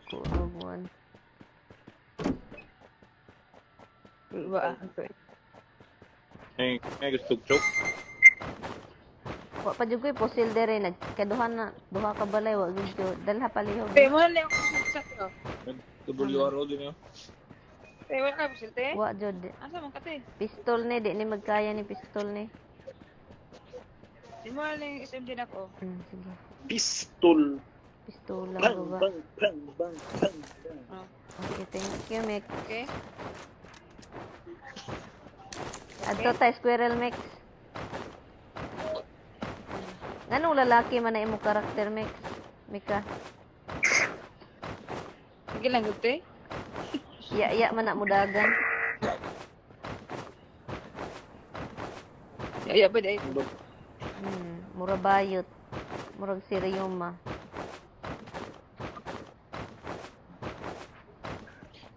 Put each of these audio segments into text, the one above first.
Wa ko magwan. Wa ako. Hey, ay gusto choke. Wa pa jud ko'y pusil dere nagkaduha na duha ka balay wa gyud ko dalha palihog. Te mo na lang sa to. WRO din yun. Te wala ka pusil te. Wa jud. Asa man ka te? Pistol ni di ni magkaya ni pistol ni. Di mo na lang SMG nako. Sige. Pistol. Pistola Bang, ko ba? bang, bang, bang, bang, bang. Oh, Okay, thank you, Mix. okay. Adto ta squirrel, Mix. Nganong lalaki man na imo karakter, Mix? Mika. Sige lang gud te. Iya iya man na mudagan. Ya ya ba dai. Mura bayot. Murag si Ryuma.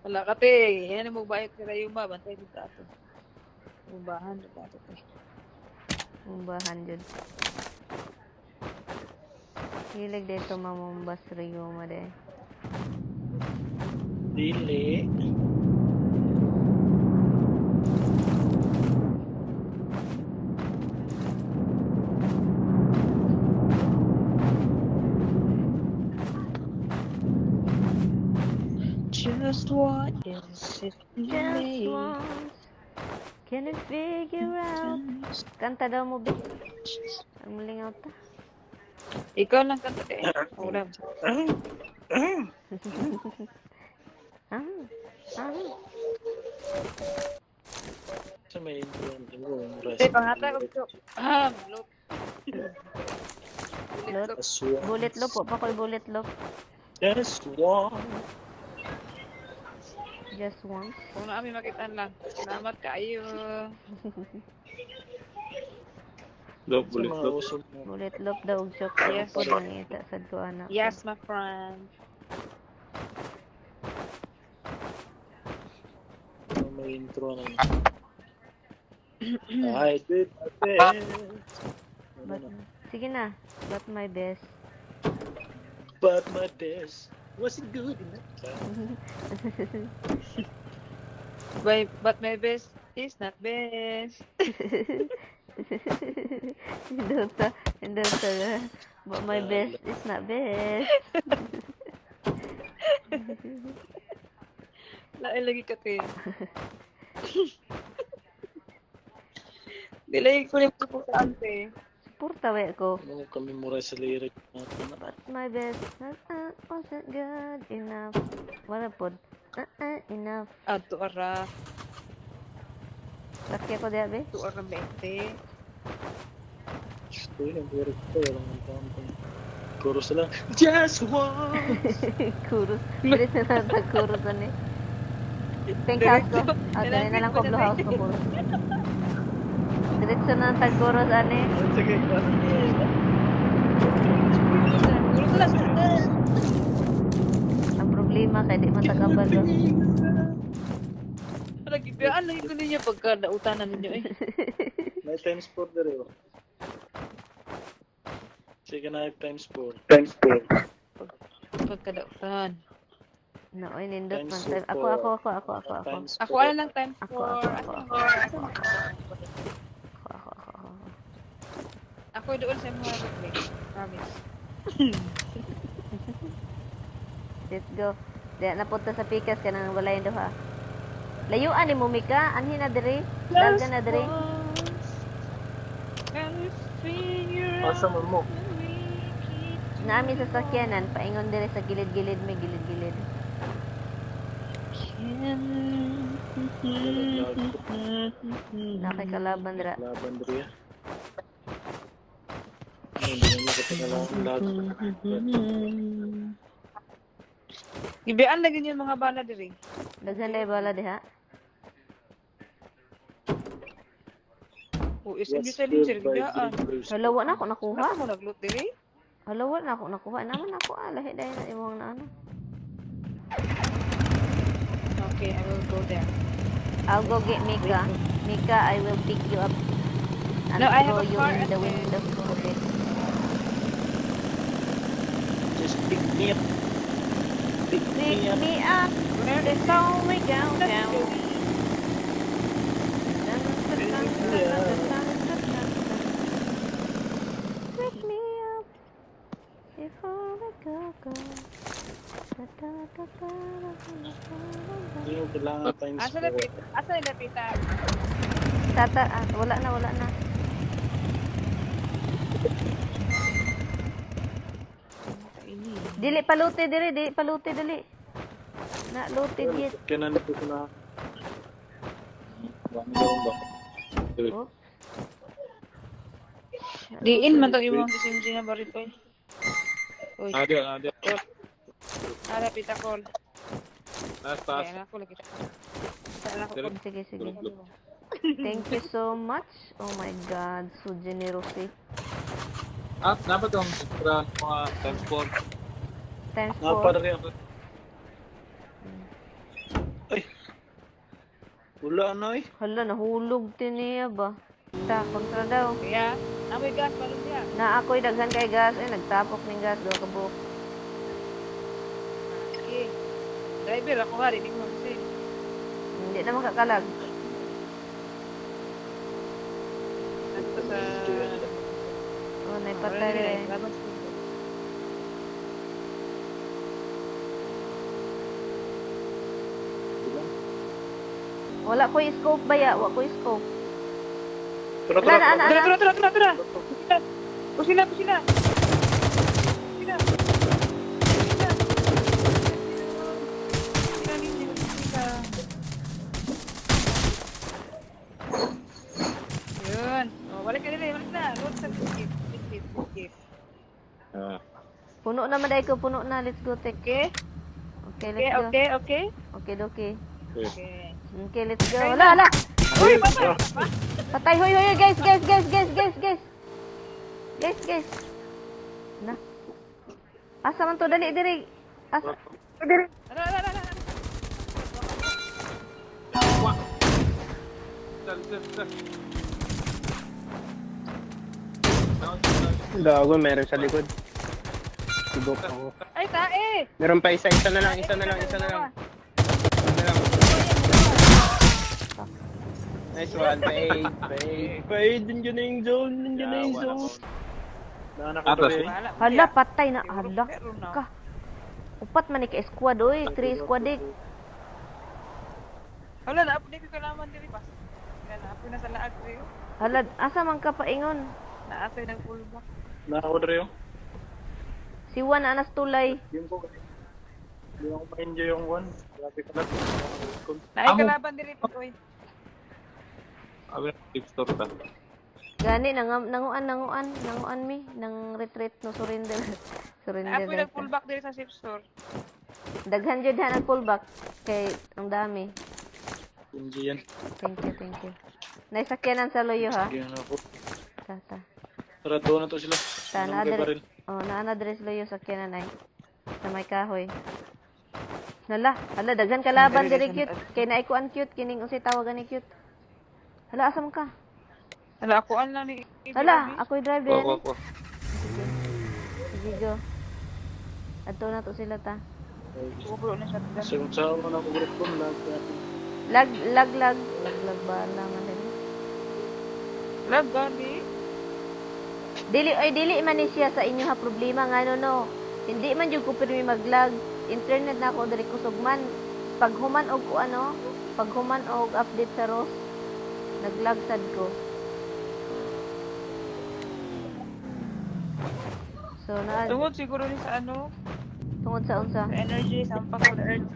Wala ka te. Yan mo bayot kay Rayuma bantay dito ato. Ubahan dito ato te. Mumbahan jud. Hilig dito mamumbas Ryuma de. Dili. Just what is it Just me? once. Can you figure out? Kanta daw mo, be. Ang malingaw ta. Ikaw lang kanta te. Wala. Ah. Ah. Sa may intro mo. Te pangata ko to. Ah, look. Lot. Just once. Bullet loop. Wa pa ko'y bullet loop. Just one. Just once. Kung naami makitaan lang. Salamat kaayo. Loop, Sa bullet mga loop. usog mo. Bullet loop daw og joke. Yes. Pod nangita sad ko anak. Yes, my friend. Sa may intro na. I did my best. But, sige na. But my best. But my best wasn't good enough. But my best is not best. Hindi ta. Hindi ta. But my best is not best. Lain lagi ka te. Di lagi ko rin suportaan te. Suporta we ko. Ano kami memorize sa lyric natin. But my best wasn't good enough. Wala pod. Enough. Ah, 2 ara. Sakya ko diya, be. 2 ara 20. Ito yun, ang lyric ko. Walang ang Chorus na lang. Just once! Kurus. Bilis na lang sa kurus ani. Pink house ko. Ah, dali na lang ko blue house ko kurus. Diretso na lang tag kurus ani. Sige, Kurus lang. Ang problema kay di man takabalo. Lagi biyaan lagi ko ninyo pagka nautanan ninyo eh. May times 4 dere oh. Sige na times 4. Times 4. Pagka dautan. No, oy nindot Times man. Ako four. ako ako ako ako ako. Times Ako 4. ala lang times Ako, 4. ako, ako, Ako, ako, Ako ako ako. Ako. Ako doon sa mga replay. Promise. Let's go. Di napunta sa pikas kanang walay duha. Layuan ni mo Mika, anhi na diri. Dalga na diri. Asa man mo? Naami sa sakyanan, paingon diri sa gilid-gilid may gilid-gilid. Nakay kalaban dira. Laban dere. Ano, hindi naman kasi kailangan lag. Gibiyaan lagi niyo mga bala diri. Daghan day bala diha. O SMG Was silencer filled by gibiyaan. dreamers. Hala, wa na ako nakuha. Wala mo nagloot diri. Hala, wa na ako nakuha. Naman ako ah, lahi dahil na imong na ano. Okay, I will go there. I'll go get Mika. Mika, I will pick you up and No, I have throw a you car in the as well. window. Okay. Just pick me up. Pick Pick me up. me up Where is before we go down. Pick me up before we go go. Da, da, da, da, da, da, da, da. Hindi mo kailangan times Asa na 4. pita? Asa na pita? Tata, ah, wala na, wala na. Dili paluti diri, dili paluti dili. Na looted yet. Kailan ko na. Dami daw ba? Oops. Diin man tong imong SMG na baril oy. Oy, Nadia, nadia. ara pita call. Taas, taas. Kaya na ako lagi. Saan ako? Sige, sige. Tulog. Thank you so much. Oh my God, so generous eh. Ah, dapat yung extra mga times 4. Times Napa 4. na rin ako. Ay! Wala na eh. Hala, nahulog din niya ba? Ta, kontra daw. Kaya, amoy gas balon diha. Na ako'y daghan kay gas. Ay, nagtapok ning gas. Duha ka buok. Okay. Driver ako ha, di mo kasi. Hindi na makakalag. Nandito sa Oh, naipatay rin eh. Wala ko'y scope ba ya? Wala ko'y scope. Tara, Wala tara, na, ana, Tara, ana. tara, tara, tara, tara. Kusina, kusina. Kusina. Kusina. Kusina ninyo, kusina. Yun. Oh, balik ka dili, balik na. Load sa skip, skip, skip. Ah. Puno na maday ko. Puno na. Let's go, take. Okay? Okay, Okay, let's go. okay, okay. Okay, okay. Okay. Okay, let's go. Wala, wala. Uy, patay! Patay, hoy, hoy, hoy, guys, guys, guys, guys, guys, guys. Guys, guys. Na. Asa man to dali diri. Asa? Diri. Ara, ara, ara, ara. Sal, sal, sal. Down, down. Gago, meron sa likod. Subok ako. Ay, tae! Meron pa isa, isa na lang, isa na lang, isa na lang. Isa na lang. Nice one, fade, fade. Fade, nandiyan na yung zone, nandiyan na yung zone. Naanak ko Atas. dali. Bahala mo Hala, diya. patay na. Siguro Hala meron na. ka. Upat man ni ka squad oy, 3 squad eh. Hala, naapod ko kalaman diri pas. Kaya naapod na sa laag ko yun. Hala, asa man ka paingon? Naasay ng pullback. Naanak ko dali oh. Si Juan anas tulay. Yung ko. Hindi ako ma-enjoy yung one. Grabe ka lang. Naay Amo. kalaban diri pa oy. Abi, tip store ta. Gani nanguan nanguan nanguan mi nang retreat no surrender. Surrender. Naapod na nag pullback diri sa safe store. Daghan jud ha nag pullback kay ang dami. Enjoy yan. Thank you, thank you. Naisakyanan sa loyo ha. Sige na ako. Ta ta. Tara, doon na to sila. Ta Ano na kay adre. baril? Oh, naa na diri sa loyo sakyanan ay. Sa may kahoy. Hala, hala daghan kalaban diri cute. Kay naay kuan cute kining unsay tawag ani cute. Hala, asa man ka? Hala, ako an lang ni Hala, ako'y drive Ko, diri. ko, ko. Sige. Sige, go. Adto na to sila ta. Kukulo na shotgun. Sa sa ako na group ko lahat natin. Lag, lag, lag. Lag, lag ba naman din. Lag gani. Dili, ay, dili man ni siya sa inyo ha problema nga no, no. Hindi man jud ko pirmi maglag. Internet na ako diri kusog man. Pag human og ko ano, pag human og update sa ROS, naglag sad ko. So na Tungod siguro ni sa ano, tungod sa unsa? sa energy sampak to the earth.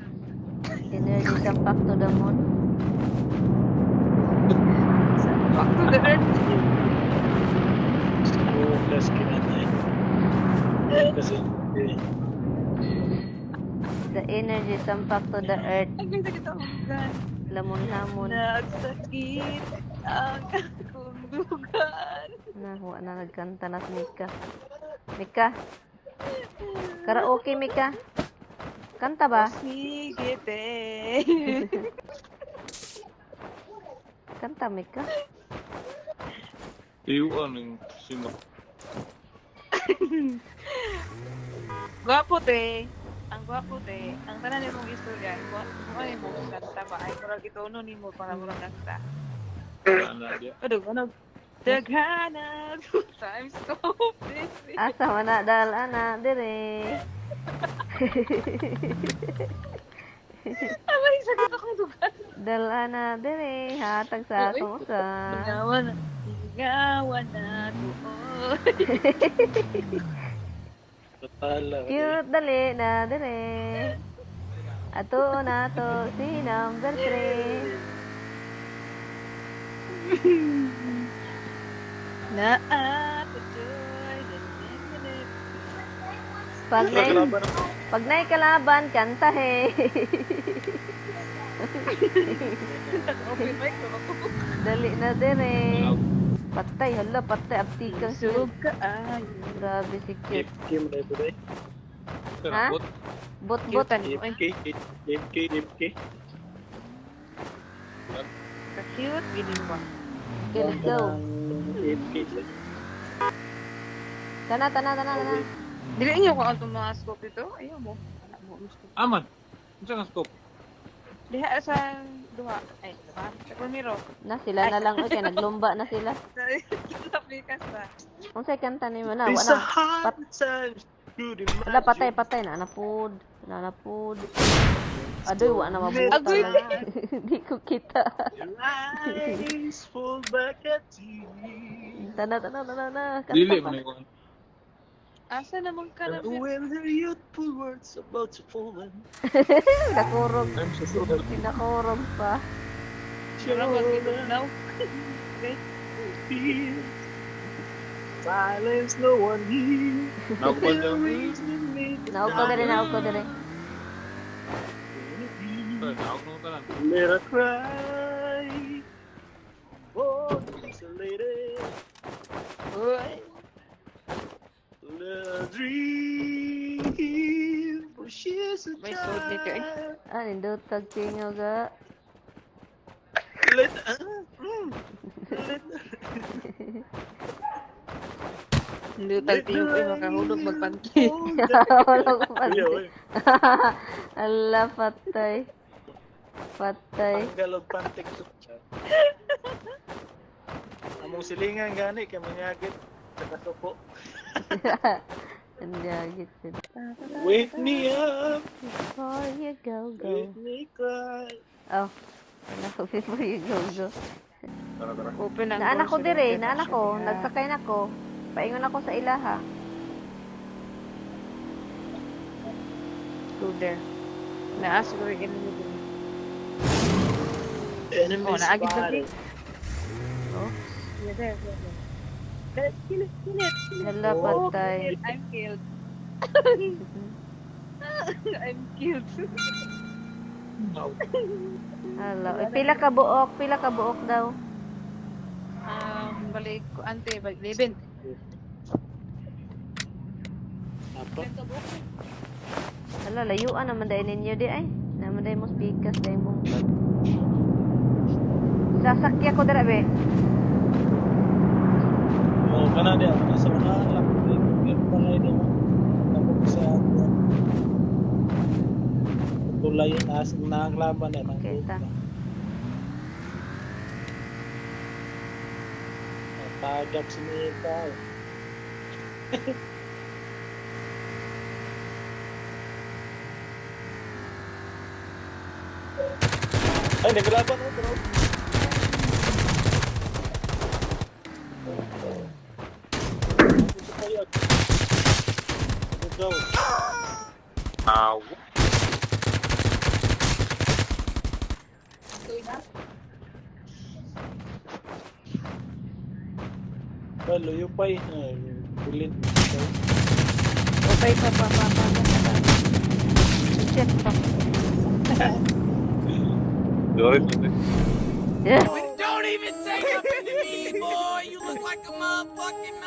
Energy sampak to the moon. Sampak to the earth. Oh, class kinatay. Kasi eh, The energy sampak to the earth. Ang ganda kita ulan. Lamon-lamon. Nagsakit ang akong dugan. Na, wa na nagkanta na si Mika. Mika. Karaoke, Mika. Kanta ba? Sige, te. Kanta, Mika. Iyuan yung sima. Gwapo, te. Ang gwapo te, ang tanan nimong istorya, mo mo kanta ba ay murag itono nimo para murag kanta. Ana dia. Ano ano Daghana two times stop this. Asa man na dal ana dire. Abay, sakit akong dugan. Dal ana dire hatag sa akong usa. Ingawan na. Ingawan na tuoy. Patala. Cute dali na dire. Ato na to si number 3. Na ako joy. Pag Tara, nay kalaban ako. pag nay kalaban kantahe. Open mic ko ako. Dali na dire. Patay hala patay aptikang siya. Sug ka ay. Grabe si cute. AFK mo na ito, day. Ha? Bot. Bot bot. Cute mo ay. AFK, AFK, AFK. Ka-cute gini mo. Okay, let's go. AFK. Tana tana tana tana. Dili niyo ko ang mga scope dito. Ayaw mo. Wala mo ang scope. Aman. Unsa nga scope? Diha sa duha. Ay, diba? Sa primero. Na sila na lang oy kay naglumba na sila. Sa pikas ba? Unsay kanta nimo na It's a wala. hard times to Wala patay patay na na pod. Na na pod. Adoy wa na mabuta Agoy. lang. Di ko kita. Your eyes fall back at you. Tana tana tana na. Kanta Dili pa. man ko. Asa naman ka na? When her youthful words about to fall in. Nakurog. I'm so sure. Pinakurog pa. Mura mag now. Okay. Silence, no one here. Nakupan daw. Naog ko dire, naog ko dire. Naog mo tanan. Let her cry. Oh, she's a lady. Uy. Let her dream. For she's a May suot nito, eh. child. Ah, nindot tag tingo ga. Let let Hindi tag tingog ay makahulog magpanti. Wala ko pa. Uy, uy. Ala patay. Patay. Tanggal og pantik. Among silingan gani kay manyagit sa kasuko. Anyagit sila. Wake me up, Before you go go. wake me cry. Oh. Ano ko before you go go. Tara tara. Open ang Naan door ako sa dire, room. naan ako, nagsakay na ko. Paingon ako sa ilaha. Go there. Naa siguro yung enemy dun. Enemy Oh, naagit na spotted. Oh. Yeah, there, there, there. Let's kill it, kill it, kill it. Hala, Oh, patay. kill it. I'm killed. I'm killed. Hala, eh, pila ka buok daw. Balik ko, ante, balik 11. Apa? Hala, layuan naman dahil ninyo di ay. Naman dahil mo speakers dahil bungkod. Sasakya ko dira be. Oh, kana di ako sa unahan lang. Palay di mo. Tapos sa tulay as nanglaban na nang Okay, ta. Tagap si Mika. Ay, naglaban ako, bro. Ito pa yun. Go. Aw. Well, luyo pa eh. Ay, Bulit. Okay, pa, pa, pa, pa, pa, pa. Shit pa. Sorry. Yeah. Don't even say nothing to me, boy. You look like a motherfucking.